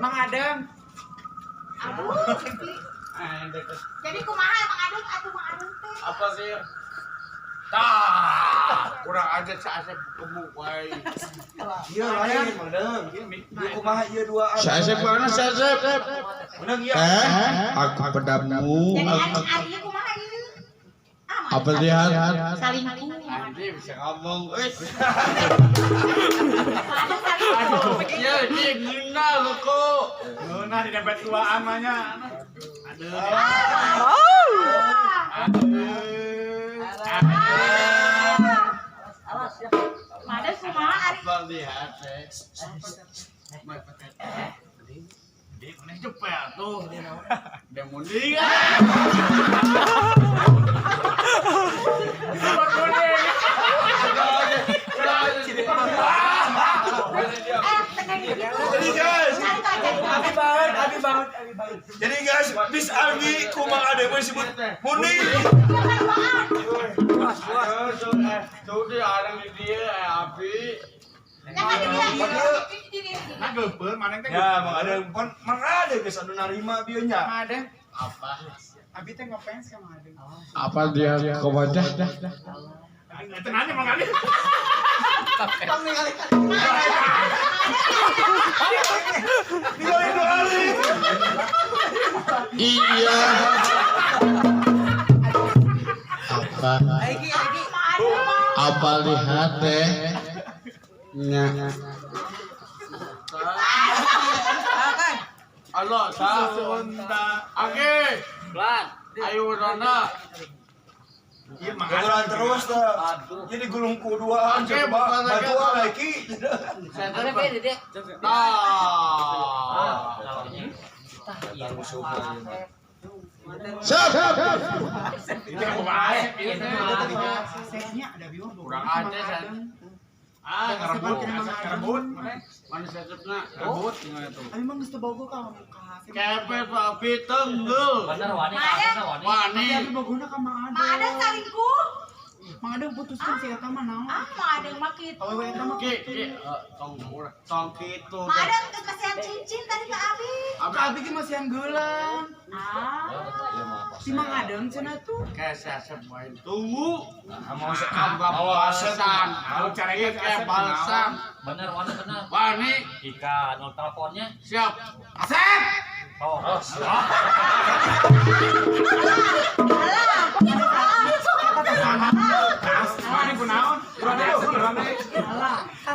Mang Adeng. Aduh. Jadi kumaha Mang Adeng atuh, Mang Adeng teh? Apa sih? Tah, kurang aja si Asep gemuk wae. Iya lain, Mang Deng. Ieu kumaha ieu duaan? Si Asep mana, si Asep? Menang ieu. Eh, aku padamu. Jadi ari ari ieu kumaha ieu? Ah, Mang Apa Adeng lihat? salingkuh. Anjir bisa ngomong, euy. Mang Adeng salingkuh. Iya, dia ngeunah lo kok. Ngeunah di dempet duaan mah nya. Aduh. Ah. Mang Adeng kumaha ari? Apa lihat teh? Dia mana cepet tuh. Dia munding. Eh, tekan gitu. Jadi guys, Cari tuh, cari tuh. Abi banget, abi banget, abi banget. Jadi guys, Miss Anggi ku Mang Adeng mah disebut Muni. Jangan duaan. Tuh dia ada di dia, Abi. Jangan di dia. Di di di. Nah, geupeun maneh teh. Ya, Mang Adeng pon Mang Adeng geus anu narima bieu nya. Mang Adeng. Apa? Abi teh ngefans ka Mang Adeng. Apa dia ke wajah? Itu nanya Mang Adeng. Ninggalin dua kali. Iya. Apa? Aiki, Aiki. Mang Adeng. Apa lihat teh? Nya. Akan. Halo, sa. Oke. Ayo Rona. Iya, Mang Adeng. Geguran terus dah. Jadi gulung ku duaan Oke, coba bukan lagi. bantuan lagi. Nah. Siap. Itu kan kumaha ieu teh. Asepnya ada bieu Kurang aja, San. Ah, ngerebut, ngerebut. Mana sesepna? Rebut tinggal itu. Abi mah geus teu bogo ka ka Asep. Kepet Abi tenggel. Bener wani, Mang Adeng. wani. Wani. Tapi abi bogona ka Mang Mang Adeng Adeng. salingkuh. Mang Adeng putuskeun si eta mah naon? Ah, Mang Adeng mah kitu. Awewe eta mah Ki, ki, tong murah. Tong kitu. Mang Adeng geus masihan cincin tadi ka Abi. Ka Abi ge masihan geulang. Ah. Si Mang Adeng cenah tuh. Kayak si Asep main tunggu. Mau Mau balesan. Mau caranya si Kayak Asep balesan. Bener wani bener. Wani, Ika nol teleponnya. siap. Asep. Oh. Alah. Alah. Mana kunaon? Kang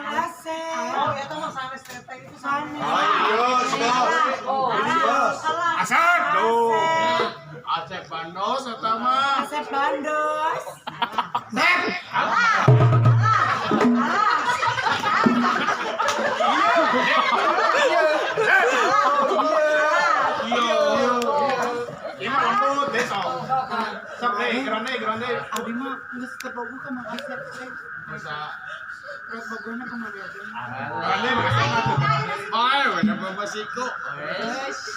Asep. Oh, eta mah sanes teteh itu Sanes. Ayo, bos. Bos. Asep. Tuh. Asep Bandos eta mah. Asep Bandos. Sep. Alah. Alah. Iya. Iya mah lembut deh sok. Sok deh, geron deh, geron deh. Abi mah geus teu bogo ka Mang Asep teh. Masa Terus bogona ka Mang Adeng. Geron deh, Mang Asep. Bae, we da masiko.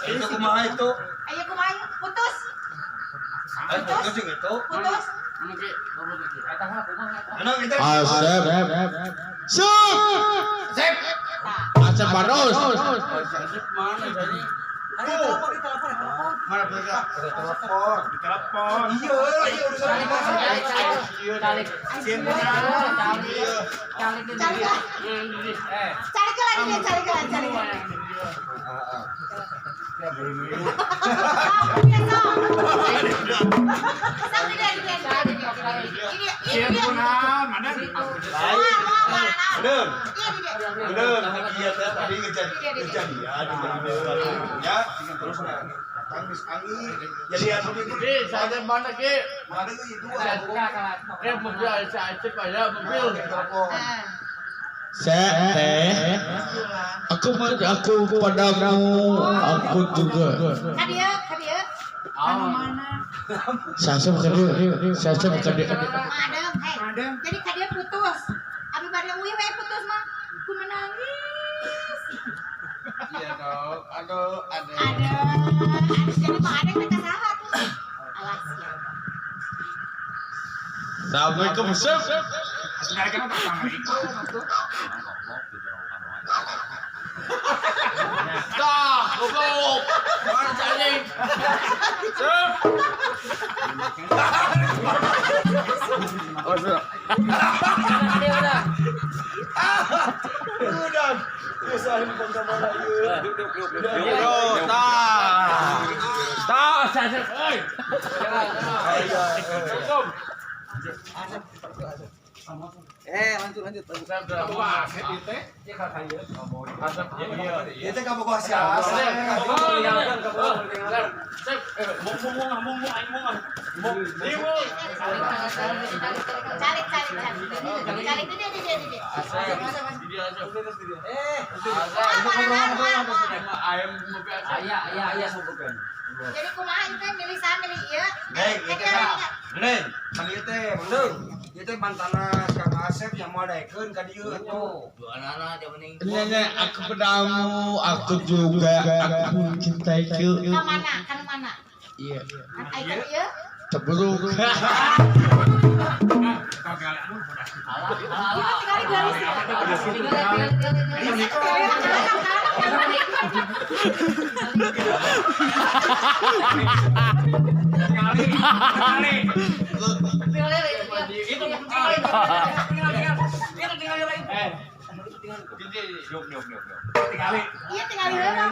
Itu kumaha itu? Ayo kumaha putus. Eh, putus jeung itu. Putus. Mana ki? Robot ki. Eta mah kumaha eta. Menang kita. Asep. Siap. Asep. Asep Bandos. Asep mana jadi? Ayo telepon, telepon, telepon. Mana mereka? Telepon. Ditelepon. Iya, iya urusan lima. Calik. Calik. Cari lah. Eh, Cari ke lagi dia, cari ke lagi, cari ke. Sok, dia sok. Sok dia, dia, dia, dia, dia. Ini, ini Iya dia. kunaon, mana? Wah, wah, wah, nah. Bener. Iya, dia. Bener, iya teh tadi kejadian ya, terus datang Miss Anggi jadi anu gitu. Ki, saya mana ki? Mana itu itu Ki mobil si Asep aya mobil. telepon. Ah. Saya teh. Aku aku padamu, aku juga. Ka dia, ka dia. Anu mana? Saya ke dia, saya ke dia. Mang Adeng, hei. Mang Adeng. Jadi ka dia putus. Abi bade uih we putus mah. Ku menangis. Iya dong. Aduh, ada. Ada, aduh, jadi Mang Adeng teh saha tuh. Alas ya. Assalamualaikum, Sep. Sebenarnya kan assalamualaikum. Dah. Oh, sudah. Udah. Udah. Ya saling penggambaran ieu. Yo, tah. Tah, saya euy. Cukup. Lanjut lanjut. Wah, aset ieu teh. Asep. Ieu teh kabogoh si Asep. Calik calik calik. Calik itu dia dia dia. Eh, Ayam mobil Asep. Aya, aya, aya. Jadi kumaha itu milih saha milih ieu? Neng, ieu teh Neng, pan ieu teh, Mang. Ieu teh mantana Kang Asep yang mau daekeun ka dieu atuh. Nenek aku padamu, aku juga aku mencintaiku. Ka mana? Kan mana? Iya. Kan ai kan ieu? Cemburu. Itu tinggal garis ya. Iya tinggal di heula.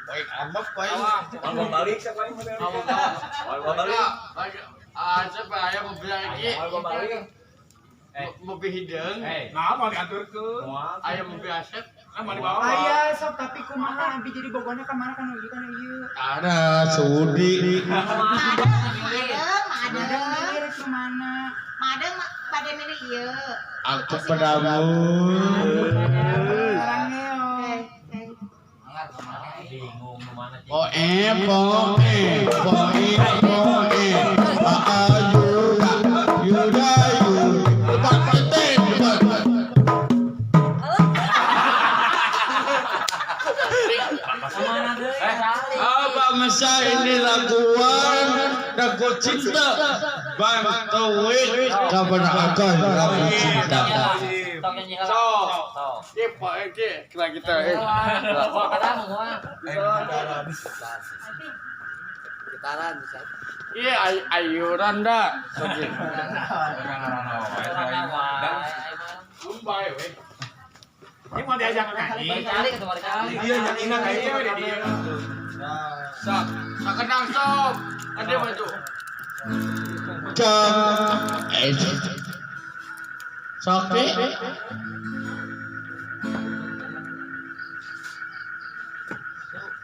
Baik amat baik. Mau balik siapa yang mau balik? Asep ayam mobil lagi. Mobil hidung. Nah, mau diaturkeun. Ayam mobil Asep. Nah, mau dibawa. Aya sob tapi kumaha abi jadi bogona ka mana kan ieu kan ieu. Ada sudi. Madeng, Madeng madeng. milih rek ka mana? Madeng bade milih ieu. Aku padamu. Orangnya Bingung mana Oh eh, po eh, po eh, po eh. Yuda, Yuda, Yuda. Lepas tete, lepas. Kemana deui? Apa masa ini lakuan lagu cinta Bang Towik kapan akan lagu cinta. Tok nyanyi heula. Sok. Sok. Iki pak iki kira kita eh. Wah, katamu mah. Gitaran bisa. Iya ayo randa. Lumbai we. Ini mau diajak nyanyi. Balik atau balik kali. Dia nyanyiina ka Iya, ieu. we, dia. Sok. Sakedang sok. Ada baju. Kang eh Soke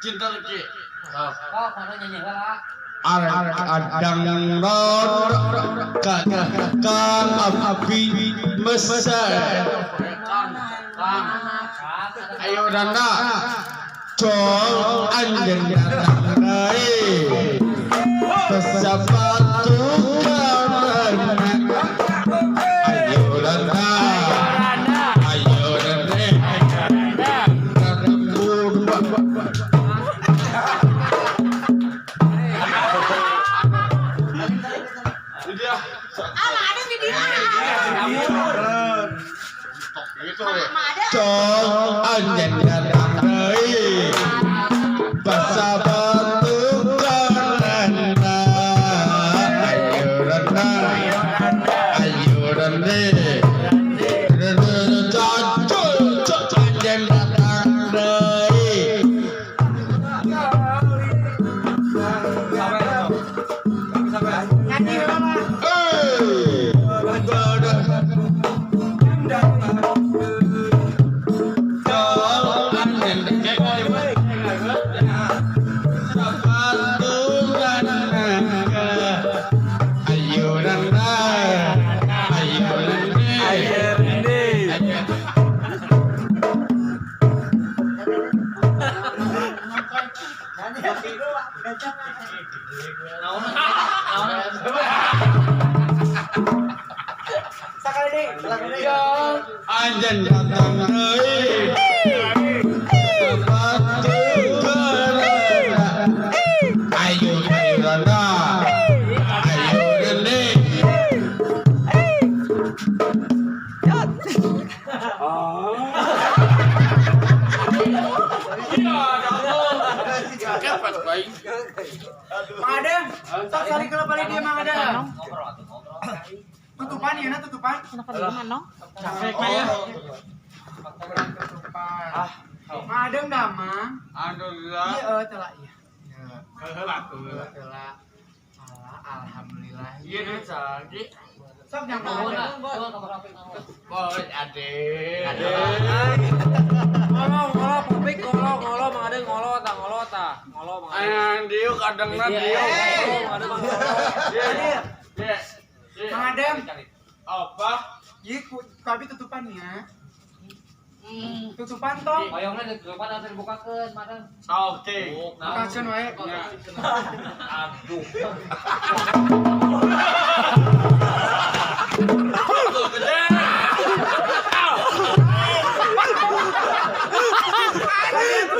Cinta lagi. Sok. Kok mana nyanyi heula? Adang ror kang api mesar Kang. Kang. Ayo randa col anjen datang deui pesapatu karena ayo randa ayo randa Ah, madeng di dieu. Gitu we. Madeng. Col anjen datang deui pesapatu karena ayo randa ayo randa col anjen datang deui. Nyanyi heula mah. Eh, Ayo randa, ayo randa, Nyanyi heula. Gajah mah. Sakali deui, sakali deui. Anjen datang deui. Sepatu kerana. Ayo ayo randa, ayo rende. Mang Adeng, sok cari ke balik dia Mang Adeng. Ngobrol atuh ngobrol. Tutupan ya, nah tutupan. Kenapa di mana? Capek ya. Tutupan. Mang Adeng damang. Alhamdulillah. Iya, telah iya. Heula tuh. Telah. Alah, alhamdulillah. Iya deh lagi. Sok yang Mang Nuhun Adeng. ah. Nuhun kabar apik nuhun. Boleh ade. Ngolo, ngolo, publik ngolo, ngolo, Mang Adeng ngolo ta, ngolo ta, ngolo Mang Adeng. Ayang diuk kadangna Iya, diuk. ngolo, Mang Adeng ngolo. Iya. Iya. Mang Adeng, Apa? iya tapi tutupan ya. Tutupan tong. Hoyongna ditutupan atau dibukakeun, Mang Adeng? Sok cing. Bukakeun wae. Aduh.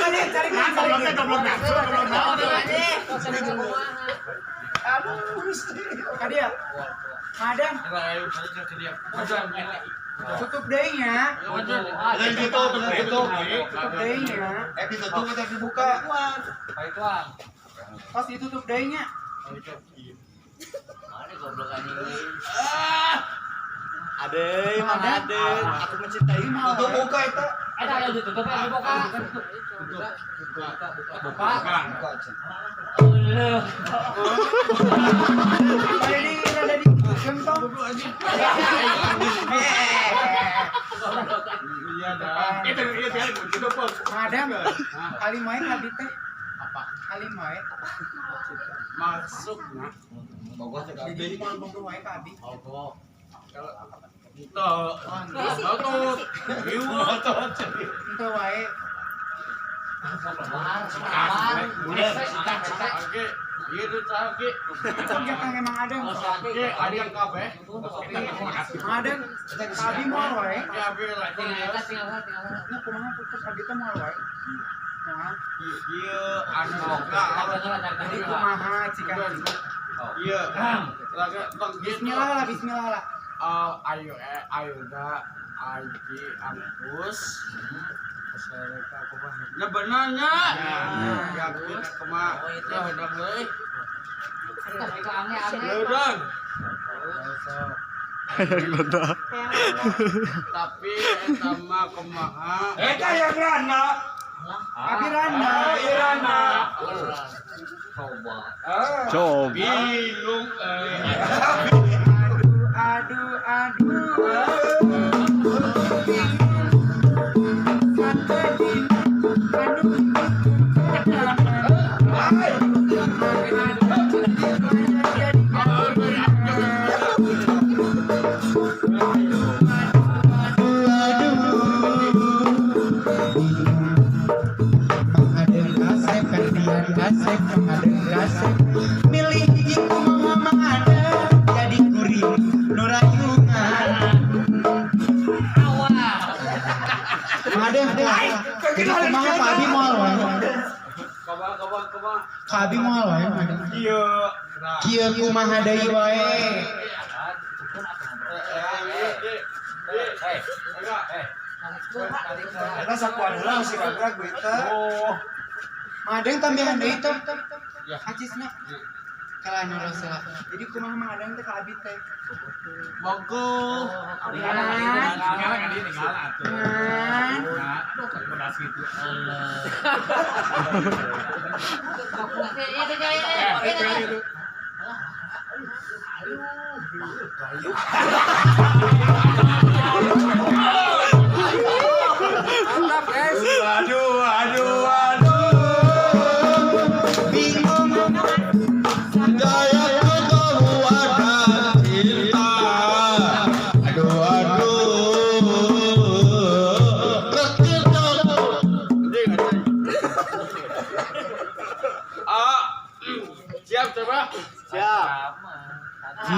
Cari, cari, cari. Gobloknya goblok nafsu, goblok naon. Kak dia. Mang Adeng, tutup deui nya. Bener ditutup, bener ditutup. Tutup deui nya. Eh ditutup atau dibuka? Paituan. Pas ditutup deui nya. Mana goblok anjing. Ade, Mang Ade, aku mencintai Tutup buka eta. Eta aya ditutup aya dibuka. Buka. Buka. Eueuh. Ada di ada di gentong. Iya dah. Itu iya tinggal tutup. Mang Adeng, kali main abi teh. Apa? Kali main. Masuknya. Bogoh teh Jadi mau bogoh wae ka abi. Tuh. Tuh. Henteu wae. Oke. Iya tuh oke. Sok ya Kang Mang Adeng. Oke, ada yang kabeh. Mang Adeng, ka abi moal wae. Oke, abi lagi. Nya kumaha terus abi teh moal wae. Moal. Iya, anu. Jadi kumaha cika. Iya. Lagi tong gitu. Bismillah lah, bismillah lah. Ayo ayo dah aji ampus. Ya benarnya. Ya kema. Ya hendak euy. Leudang. Tapi eta mah kumaha? Eta yang rana. Abi randa. Iya rana. Coba. Coba. Bingung euy. Aduh, aduh, aduh. Mang Adeng kasep, Ferdian kasep, Mang Adeng kasep. Milih hiji kumaha Mang Adeng, jadi kuring nu rayungan. Mang Adeng, jadi kumaha Pak Abi moal wae. Kumaha kumaha kumaha. Ka Abi moal wae Mang Adeng. Iya. Kieu kumaha deui wae. Eta sakuan heula si ragrag we eta. Oh. Mang Adeng tambahan deui teh. Acisna. Kalah nu salah. Jadi kumaha Mang Adeng teh ka abi teh. Bogo. Tinggal kan dia tinggal atuh. Ngan. Nah, aduh pedas gitu. Mantap, guys. Aduh, aduh, aduh. Bingung Jaya kekuatan cinta. Aduh aduh. Keketok. Anjing, anjing. Ah. Siap coba. Siap.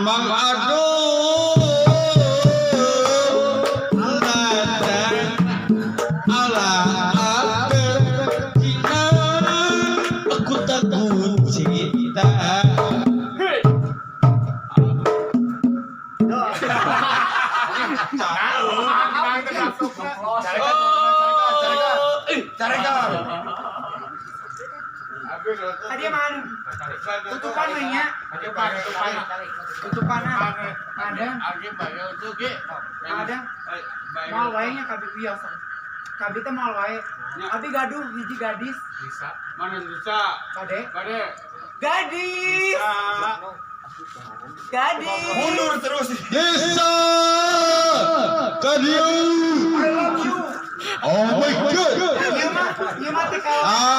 Mang aduh. Ala Cina, aku takut cinta. Hei. Carekan, carekan, carekan. Carekan. Tadi mah anu tutupan we nya. Tutupan, tutupan. Tutupan ada. Agi bayar tuh ge. Ada. Moal wae nya kabeh wios. Kabeh teh moal wae. Abi gaduh hiji gadis. Bisa. Mana bisa? Kade. Kade. Gadis. Gadis. Mundur terus. Desa Kadiu. I love you. Oh my God. Ieu mah teh kalau Ah.